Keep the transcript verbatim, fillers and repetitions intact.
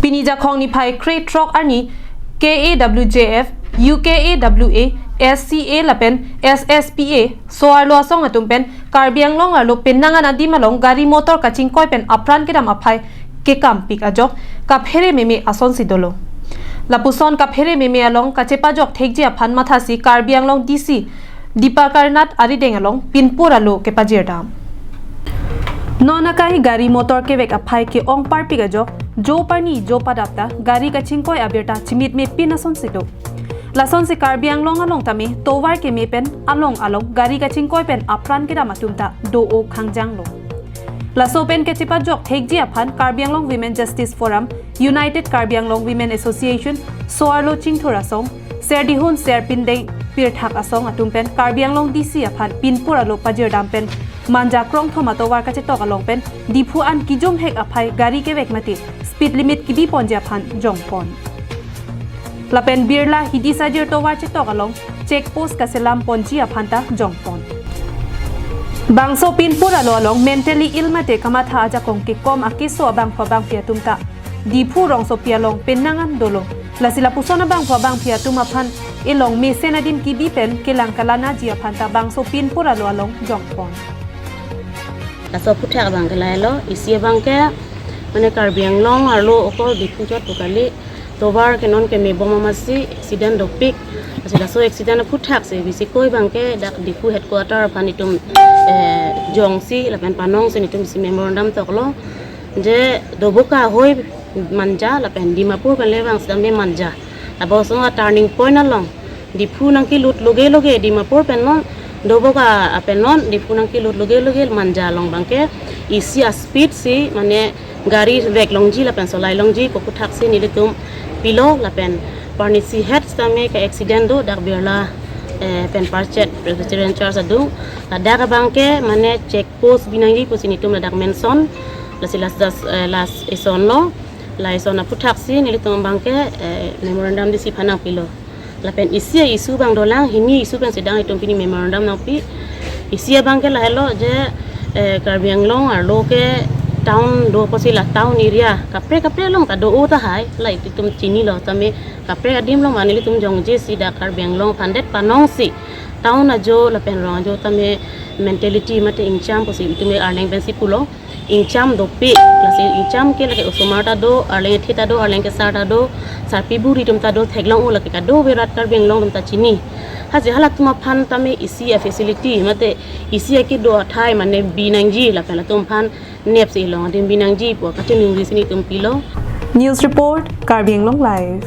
Pini Jakhong niphai kre-throk arni K A W J F, U K A W A, S C A lapen S S P A, so-arlo asong atum pen Karbi Anglong arlo penang an adim along gari motor kachingkoi pen apran kedam aphai kekampik ajok kaphere meme asonsi dolo. Lapuson kaphere meme along kachepajok thekji aphan mathasi Karbi Anglong D C Dipakar Nath arideng along pinpur alo kepajirdam. Non akai gari motor kevek aphai ke-ong parpik ajok, jo parni jo padap ta gari kachingkoi abirta chimitme pin asonsi do. Lasonsi Karbi Anglong along tame tovar keme pen along along gari kachingkoi pen apran kedam atum ta do-o khangjanglo. Laso pen kachepajok thekji aphan Karbi Anglong Women Justice Forum, United Karbi Anglong Women Association, so-arlo chingthur asong, Serdihun Serpindeng pirthak asong atum pen Karbi Anglong D C aphan pinpur alo pajirdam pen Manja krongthom atovar kachetok along pen Diphu an kijumhek aphai gari kevek mate speed limit kibi ponji aphan jongpon. Lapen Birla Hidi Sajir tovar chetok along check post kaselam ponji aphan ta jongpon. Bangso pinpur alo along mentally ill mate kamatha ajakong kekom akeso abangphu abangphi atum ta Diphu rongsopi along penang an dolo. Lasi lapuson abangphu abangphi atum aphan elong mesen adim kibi pen kelang kalanaji aphan ta bangso pinpur alo along jongpon. Laso aphuthak abang ke lahelo, isi abang ke mane Karbi Anglong arlo okor Diphu chot pu kali, tovar ke non keme bom amatsi accident dopik. Lasi laso accident aphuthak si bisi koi abang ke dak Diphu headquarter aphan itum, eh, jongsi lapen panongsi itum si memorandum toklo. Je Doboka ahoi Manja lapen Dimapur pen le vang sitame Manja. Labangso a-turning point along Diphu nangkelut loge loge Dimapur pen non, Doboka pen non Diphu nangkelut loge loge Manja along abang ke isi a-speed si mane gari vek longji lapen solai longji pu aphuthak si nelitum pilo lapen parnisi het sitame ke accident do dak Birla, eh, pen parchet Presbyterian Church adung. Ladak abang ke mane check post binangji pusi nelitum ladak mention. Lasi last das, eh, last eson lo. La eson aphuthak si nelitum abang ke, eh, memorandum D C aphan nangpilo. Lapen isi a-issue abang dolang, hini issue pen sidang itum pini memorandum nangpi. Isi abang ke lahelo je, eh, Karbi Anglong arlo ke town do pusi la town area kaprek kaprek along ta do-o tahai, la itum chinilo tame kaprek adim along mane nelitum jongje si dak Karbi Anglong aphan det panongsi town ajo lapen rong ajo tame mentality mate ingcham pusi itum arleng pensi pulo. Ingcham dopik, lasi ingcham ke lake osomar ta do, arleng ethe ta do, arleng kesar ta do, sarpi buri atum ta do, theklong-o lake kadokave rat Karbi Anglong atum ta chini. Haji halatum aphan tame isi a-facility mate isi akedo athai mane binangji lapen latum aphan nepsi long adim binangji pu kachiningri si nelitum pilo. News report, Karbi Anglong Live.